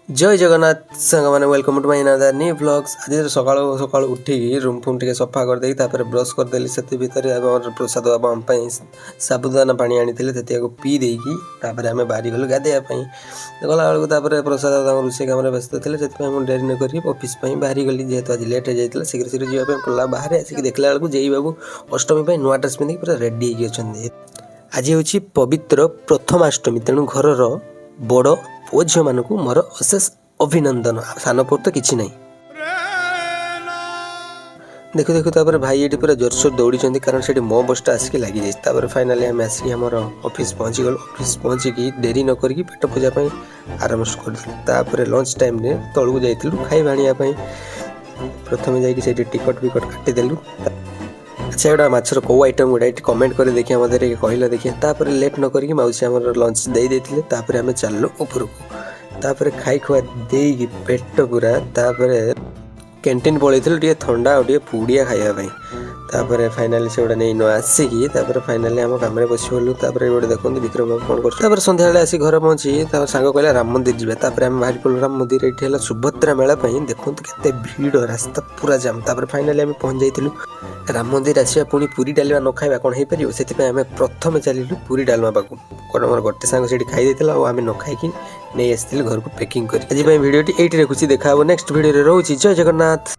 ଜୟ ଜଗନ୍ନାଥ ସାଙ୍ଗମାନେ, welcome to my another new vlogs। ଆଜି ସକାଳୁ ସକାଳୁ ଉଠିକି ରୁମ୍ ଫୁମ୍ ଟିକେ ସଫା କରିଦେଇକି, ତାପରେ ବ୍ରସ୍ କରିଦେଲି। ସେଥି ଭିତରେ ଆମର ପ୍ରସାଦ ବାବା ଆମ ପାଇଁ ସାବୁଦାନା ପାଣି ଆଣିଥିଲେ, ସେଥିକୁ ପିଇ ଦେଇକି ତାପରେ ଆମେ ବାହାରିଗଲୁ ଗାଧୋଇବା ପାଇଁ। ଗଲାବେଳକୁ ତାପରେ ପ୍ରସାଦ ତାଙ୍କ ରୋଷେଇ କାମରେ ବ୍ୟସ୍ତ ଥିଲେ। ସେଥିପାଇଁ ମୁଁ ଡେରି ନ କରିକି ଅଫିସ୍ ପାଇଁ ବାହାରିଗଲି। ଯେହେତୁ ଆଜି ଲେଟ୍ ହେଇଯାଇଥିଲା, ଶୀଘ୍ର ଶୀଘ୍ର ଯିବା ପାଇଁ ପଡ଼ିଲା। ବାହାରେ ଆସିକି ଦେଖିଲା ବେଳକୁ ଜେଇ ବାବୁ ଅଷ୍ଟମୀ ପାଇଁ ନୂଆ ଡ୍ରେସ୍ ପିନ୍ଧିକି ପୁରା ରେଡ଼ି ହେଇକି ଅଛନ୍ତି। ଆଜି ହେଉଛି ପବିତ୍ର ପ୍ରଥମାଷ୍ଟମୀ, ତେଣୁ ଘରର ବଡ଼ ପୁଅ ଝିଅମାନଙ୍କୁ ମୋର ଅଶେଷ ଅଭିନନ୍ଦନ। ଆଉ ସାନ ପୁଅ ତ କିଛି ନାହିଁ। ଦେଖୁ ଦେଖୁ ତାପରେ ଭାଇ ଏଠି ପୁରା ଜୋରସୋର ଦୌଡ଼ିଛନ୍ତି, କାରଣ ସେଠି ମୋ ବସ୍ଟା ଆସିକି ଲାଗିଯାଇଛି। ତାପରେ ଫାଇନାଲି ଆମେ ଆସିକି ଆମର ଅଫିସ୍ ପହଞ୍ଚିଗଲୁ। ଅଫିସ୍ ପହଞ୍ଚିକି ଡେରି ନ କରିକି ପେଟ ପୂଜା ପାଇଁ ଆରମ୍ଭ କରିଦେଲୁ। ତାପରେ ଲଞ୍ଚ ଟାଇମ୍ରେ ତଳକୁ ଯାଇଥିଲୁ ଖାଇବା ଆଣିବା ପାଇଁ। ପ୍ରଥମେ ଯାଇକି ସେଇଠି ଟିକଟ ଫିକଟ କାଟିଦେଲୁ। ଆଚ୍ଛା, ଏଗୁଡ଼ା ମାଛର କେଉଁ ଆଇଟମ୍ ଗୁଡ଼ା, ଏଠି କମେଣ୍ଟ କରି ଦେଖିବା, ମୋତେ ଟିକେ କହିଲ ଦେଖିବା। ତାପରେ ଲେଟ୍ ନ କରିକି ମାଉସୀ ଆମର ଲଞ୍ଚ ଦେଇ ଦେଇଥିଲେ। ତାପରେ ଆମେ ଚାଲିଲୁ ଉପରକୁ। ତାପରେ ଖାଇ ଖୁଆ ଦେଇକି ପେଟ ପୁରା, ତାପରେ କ୍ୟାଣ୍ଟିନ୍ ପଳେଇଥିଲୁ ଟିକେ ଥଣ୍ଡା ଆଉ ଟିକେ ପୁଡ଼ିଆ ଖାଇବା ପାଇଁ। ତାପରେ ଫାଇନାଲି ସେଗୁଡ଼ା ନେଇ ନ ଆସିକି, ତାପରେ ଫାଇନାଲି ଆମ କାମରେ ବସିଗଲୁ। ତାପରେ ଗୋଟେ ଦେଖନ୍ତୁ ବିକ୍ରମ ବାବୁ କ'ଣ କରୁଛୁ। ତାପରେ ସନ୍ଧ୍ୟାବେଳେ ଆସି ଘରେ ପହଞ୍ଚି ତାପରେ ସାଙ୍ଗ କହିଲା, ରାମ ମନ୍ଦିର ଯିବା। ତାପରେ ଆମେ ବାହାରି ପଡ଼ିଲୁ ରାମ ମନ୍ଦିର। ଏଇଠି ହେଲା ସୁଭଦ୍ରା ମେଳା ପାଇଁ। ଦେଖନ୍ତୁ କେତେ ଭିଡ଼, ରାସ୍ତା ପୁରା ଜାମ୍। ତାପରେ ଫାଇନାଲି ଆମେ ପହଞ୍ଚି ଯାଇଥିଲୁ ରାମ ମନ୍ଦିର। ଆସିବା ପୁଣି ପୁରୀ ଡାଲମା ନ ଖାଇବା, କ'ଣ ହେଇପାରିବ? ସେଥିପାଇଁ ଆମେ ପ୍ରଥମେ ଚାଲିଲୁ ପୁରୀ ଡାଲମା ପାଖକୁ, କାରଣ ମୋର ଗୋଟେ ସାଙ୍ଗ ସେଇଠି ଖାଇ ଦେଇଥିଲା ଆଉ ଆମେ ନ ଖାଇକି ନେଇ ଆସିଥିଲୁ ଘରକୁ ପ୍ୟାକିଂ କରି। ଆଜି ପାଇଁ ଭିଡ଼ିଓଟି ଏଇଠି ରଖୁଛି। ଦେଖା ହେବ ନେକ୍ସଟ ଭିଡ଼ିଓରେ। ରହୁଛି, ଜୟ ଜଗନ୍ନାଥ।